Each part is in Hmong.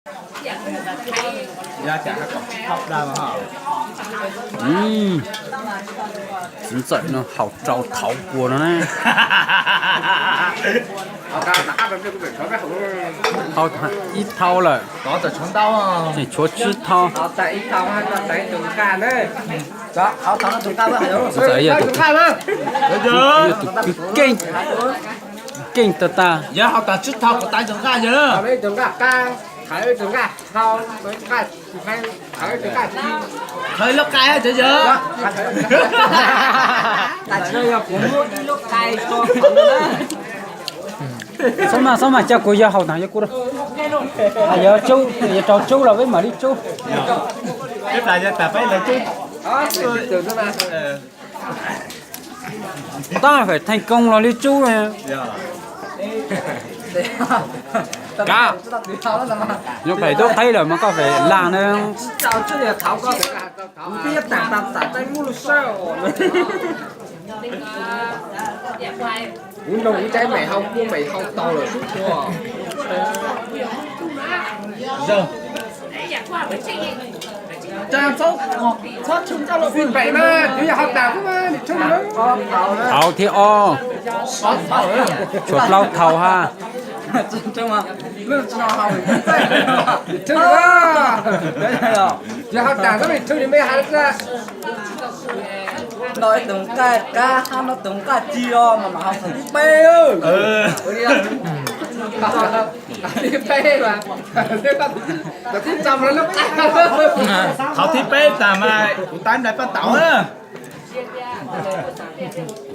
Txiv ntxawm no haus rau thaum kua no na. Haus ib thau lawm, tshuav tsib thau. Tus ntxawm yog tus kwv keej, keej tag tag. Xob mas, xob mas, cas kuv yog haus tag yog kuv, yog tsub, yog rau tsub los peb mam li tsub. Tab feem theej koob los li tsub. Kav, yog feem tub qheb lawm mas koj feem lag na. Kuv nrog kuv caiv mem hau kua mem hau taug lawm xwb. Thau thiab ob, tshuav plaub thau ha. Noj ib tug nqaij kab hab noj tus nqaij ci os mas mam haus thaum thib peb. Thib peb, thaum thib peb tas mas kuv tab nrag paj taum na.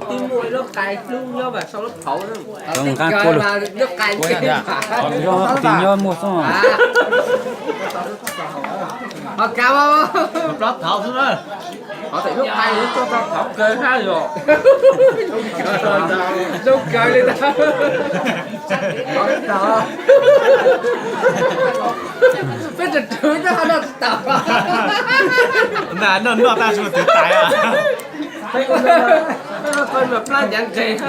Tis nyob muaj xwb. Plaub thau xwb na. Ho tej lub qai lub txoj tau thov kawg hab yom. Zoo kawg li ntag. Peb tus twg noj noj tsis tau. Noj noj tab sis tus tais. Peb ua plab ncav nqes,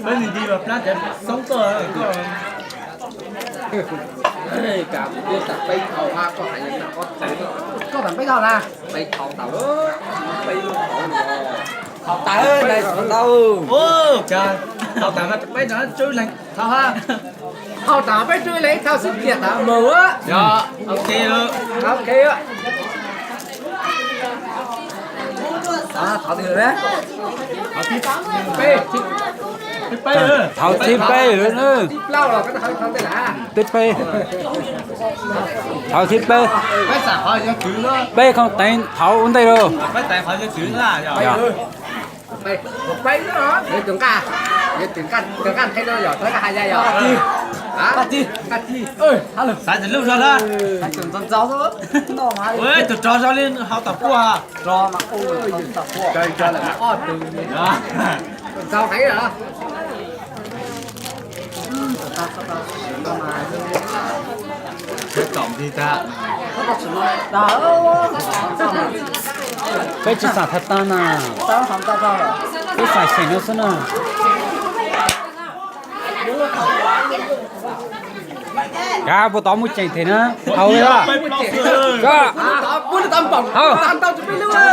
peb nti nti los plab ncav xoob tuaj. Koj tham peb thaum na, peb thaum tas, peb thaum tas, thaum tas mas peb thaum tswb leeg thaum ha. Thaum tas peb tswb leeg ib thaum xwb tiam tas mus. Thib peb, thib peb, thib peb, thib peb, peb khoom teev thaum ua ntej lauj. Tus rog zoo li hau tom puaj. Peb tsis xam thav tag na, peb xam xyeem no xwb na. Kav puas tau muaj ceem them na, hau li. Hau,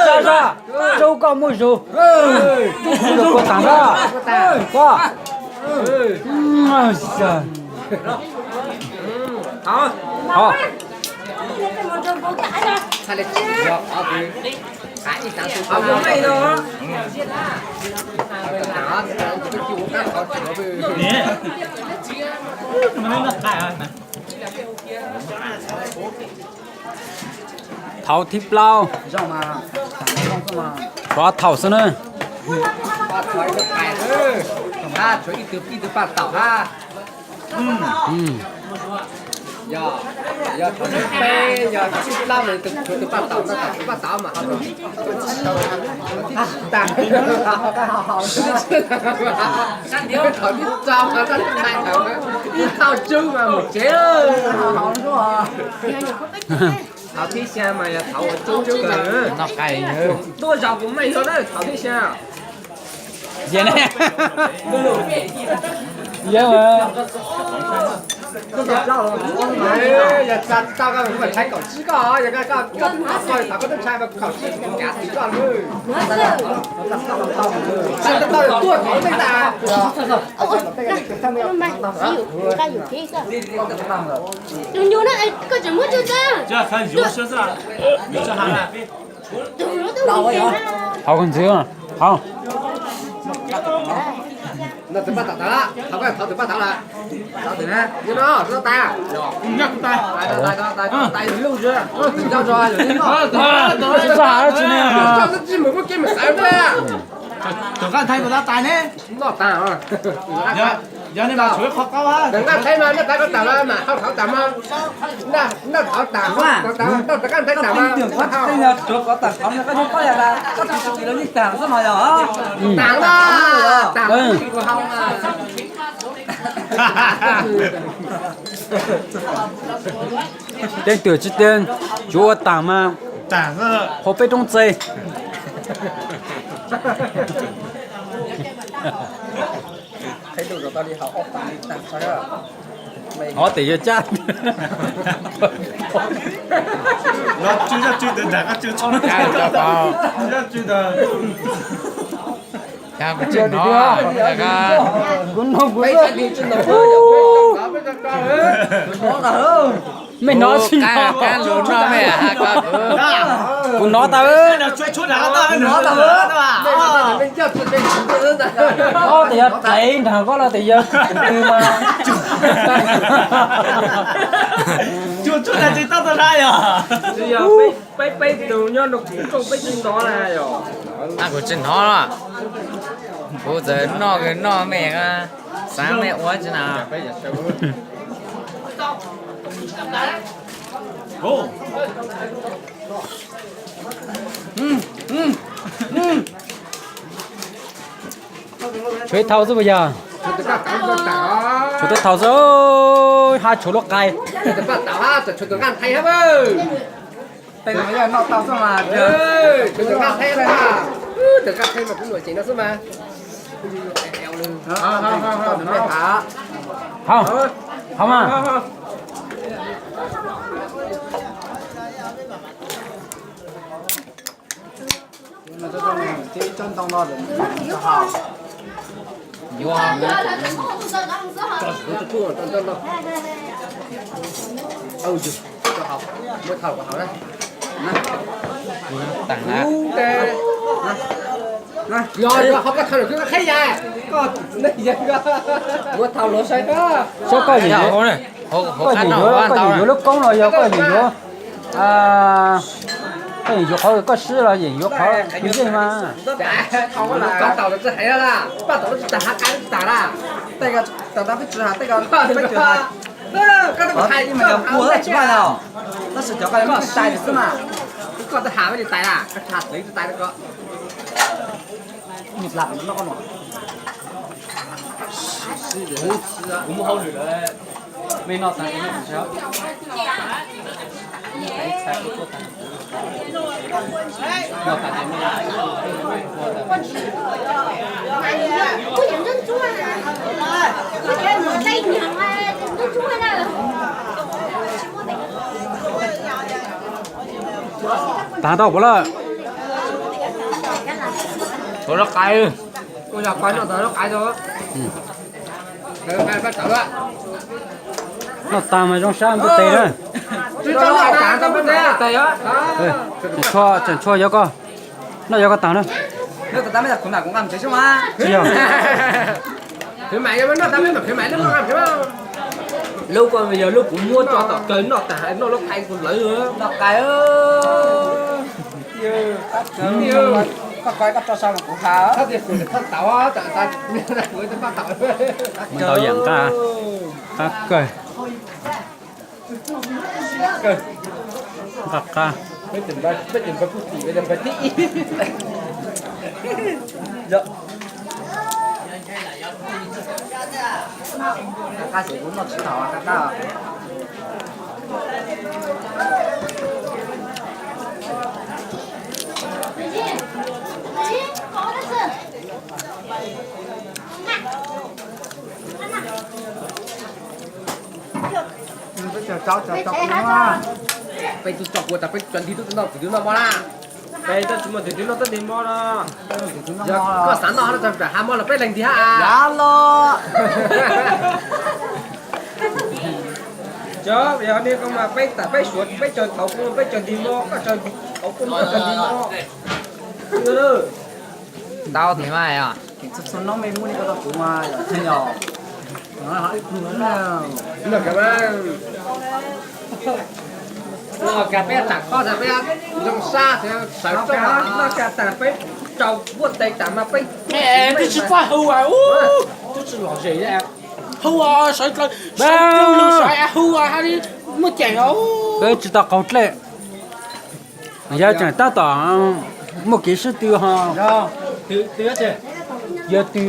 tso, tso, koj muaj zug, koj taag na, koj. Thaum thib plaub, tshuav ob thaum xwb na. Thaum thib xya mas yog thaum uas tsub kawg. Tuaj zaum kuv meej yog na thaum thib xya. Yog tsa tsis tau koj kuv mam tshaib kaum tsib koj, yog koj koj twb ntxhov koj, koj twb ntshai mas kaum tsib kuv kav tis koj lawm. Tsa tau tuaj thaum ntej tas. Tus nyuj no koj tseem muab tsw tag. Hauv koj ntxiv, hauv. Tus paj tawm lawm, thov koj thov tus paj tawm lawm. Nyob no, tus no tas. Tus no tas, tus no tas, tus no tas, tus no tas, tus no tas. Tsis txhob hais dab tsi ne. Tus nqaj nthaib tus no tas ne. Yog nej mas tshuav qhov qaub ha. Tus nqaj nthaib mas noj tas koj tas mas, hau thaum tas mas, noj thaum tas, tau tus nqaj nthaib tas mas. Tshuav qhov tas qhov no koj yeej paub yog tas, koj tus tsis los yeej tas xwb mas yog. Tas na, tas kuv hau na. Teeb twm tsis tiag, tsuav ua tas mas, hauv peb roob txev. Ob tes yog cab. Kuv tsis hnov, kuv hnov, mej hnov tsis hnov. Kuv hnov tau. Ob tes yog plev nrog koj los tes yog twg mas. Tsis yog peb, peb tus nyob rau kuv rooj peb tsis hnov na yog. Kuv tsis hnov, kuv txawm noj noj mej, xav mej ua tsi na. Tshuav ib thaum xwb puas yog? Tshuav ib thaum xwb, hab tshuav lub qai. Hau, hau mas. Saib koj yeem yuav, koj yeem yuav lub koob los yog koj yeem yuav, koj yeem yuav qhov koj swb los yeem yuav qhov kuv yeej mas. Tab sis cov ko tsis tais xwb mas, koj tais, koj tsis tais, tsis tais ko. Tag tau puas lawm? Ua lub qais, ua lub qais no tag lub qais tau. Noj tag mas zoo sab npua tes na. Tseem tshuav, tseem tshuav yog koj, noj yog koj tag na. Tsis yog. Lub ko yog lub kuv muab tso tom kawg noj tag noj lub qais kuv lawv noj qais. Koj koj tso sau mas kuv ha. Tau yam nqaj, qab kawg. Nqaj qab. Peb tug tso kuv tas peb tso nti tub no, tus twg noj mob na? Peb tsis muaj tus twg noj tub nti mob no. Yog koj xav noj no tso nram hav mob los peb leeg nti hab. Yog li ko mas peb tas peb suav peb tso thaum kub peb tso nti mob, koj tso thaum kub koj tso nti mob. Ntau tiag mas. Noj kiag peb tham koj tas peb zoo sab sawv rau, noj kiag tas peb tso npuaj tes tas mas peb twb tsis txawj hu, twb tsis lom zem, hu sawv dlawg, sawv dlawg sawv hu hais li muaj ceem os. Peb tsis tau qaug dlej. Yog tseem tab tom muaj kev sib tw ho, yog tw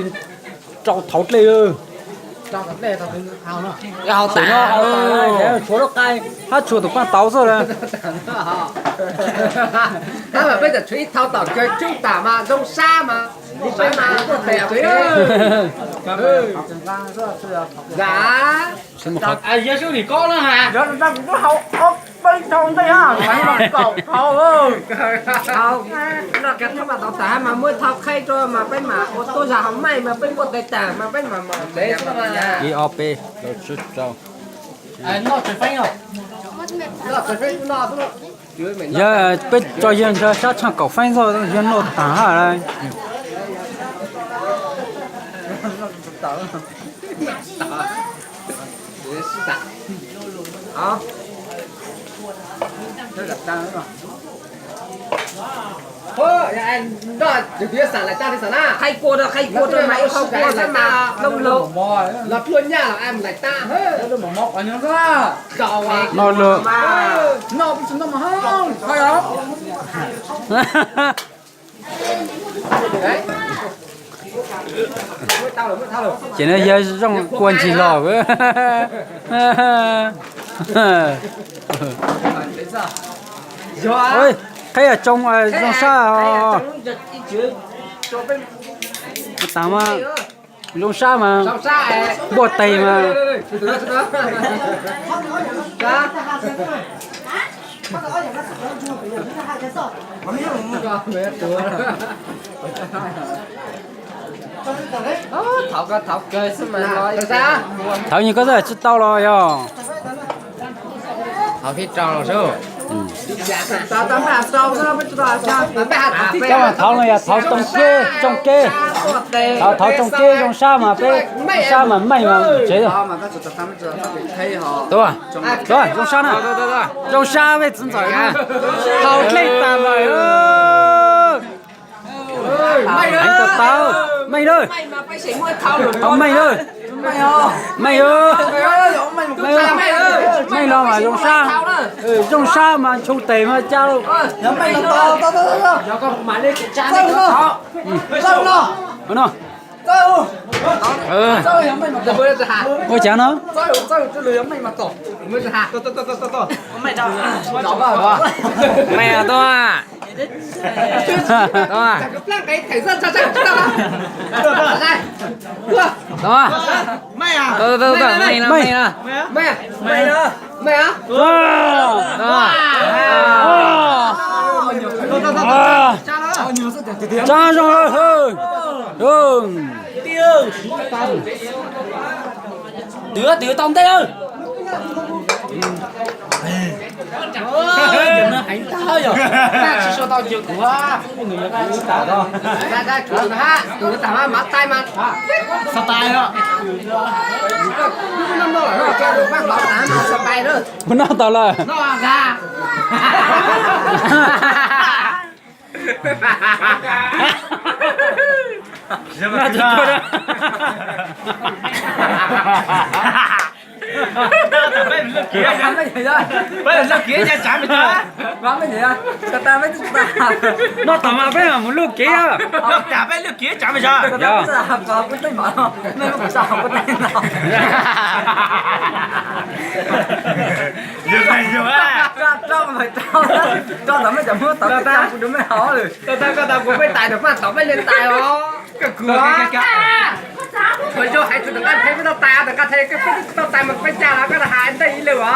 rau thaum dlej. Tshuav lub qai hab tshuav tus paaj tauv xwb la. Peb tseem tshuav ib thau tom kawg tsub tas mas zoo sab mas, peb mas, yog sub nim kob na ha, kuv twb hau ob peb thau ntej hab, kaum thau. Noj kiag thau mas tau tas mas muab thau qhaib rau mas peb mam ua tuab zag ho maij mas peb npuaj tes tas mas peb mam mam tsev xwb. Ib ob peb plaub tsib rau. Yog peb tso yawg ntawd sab tshaaj kaum feeb xwb, yawg noj taag hab lawm. Qhaib kua rau, qhaib kua rau mas ib qho kua xwb mas, los pluaj nyaj los lais tab. No lawm. Ces no yog zoo kua ntsis los. Qhaib yog tsoo, zoo sab. Taag mas zoo sab mas, npuaj teg mas. Thaum nyuag koj txawj tsis tau los yog. Koj mas thaum no yog thaum tsoo keb, tsoo keb. Thaum, thaum tsoo keb zoo sab mas peb, zoo sab mas maij mas tsev. Tuaj, tuaj, zoo sab na. Zoo sab mej txiv ntxawm na. Thaum dlej tas lawm. Heev tau tau, maij lawm. Tau maij lawm. Maij lawm. Maij los mas zoo sab. Zoo sab mas ntshu tes mas ca lawm. No. Ua cas no? Maij tuaj. Tsa zoo. Twv, twv tau ntej. Heev tag yog, tsis sau tau yog kuv. Ua noj tau lawm. Noj tas mas peb mam mus luj kev. Koj tas kuv peb tais rau paj tom peb li tais os. Mas zoo hais txog tom qab thaiv peb tau tas, tom qab thaiv peb tau tas mas peb cas los koj hais ntej ib lwm os.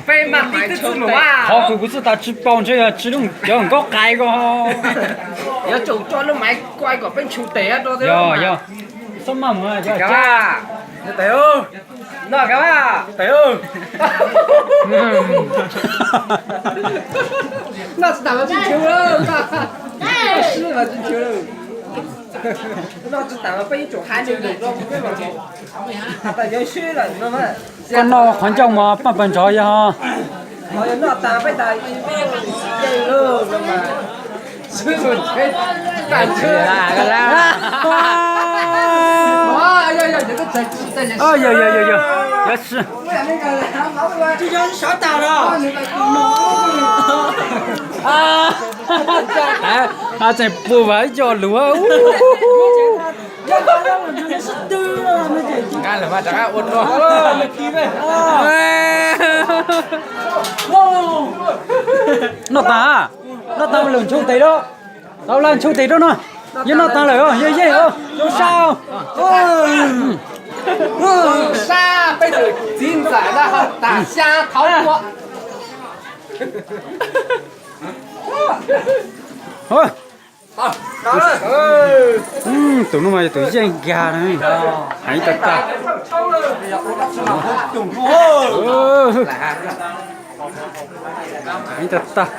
Peb mas tib tug txij mus a. Qhov kws kuv txoj tas tsi paub ntshe yog tsi lub cov nkauj qais ko. Yog tsoom tso lub maiv kuaj kom peb ntshu tes rau. Yog yog. Xob maj mus. Noj ka, noj tsis tas mas peb ntshu lawm. Noj tsis tas mas peb ib tsoom hais lus lus rau peb mas tas yuav swb lawm no. Koj noj qhov ncauj mas paj pas ntsov yog. Noj tas peb tas yog yog yog yog. Tseem pua vas ib co lus. Noj tas, noj tas lawm ntshu tes rau. Tau lawm ntshu tes rau no. Yog noj tas lawm yog yeej zoo sab. Sab peb tus txiv ntxawm na, tas xya thaum ua. Tus no mas yog tus yeej nkag na. Heev tag tag. Heev tag tag.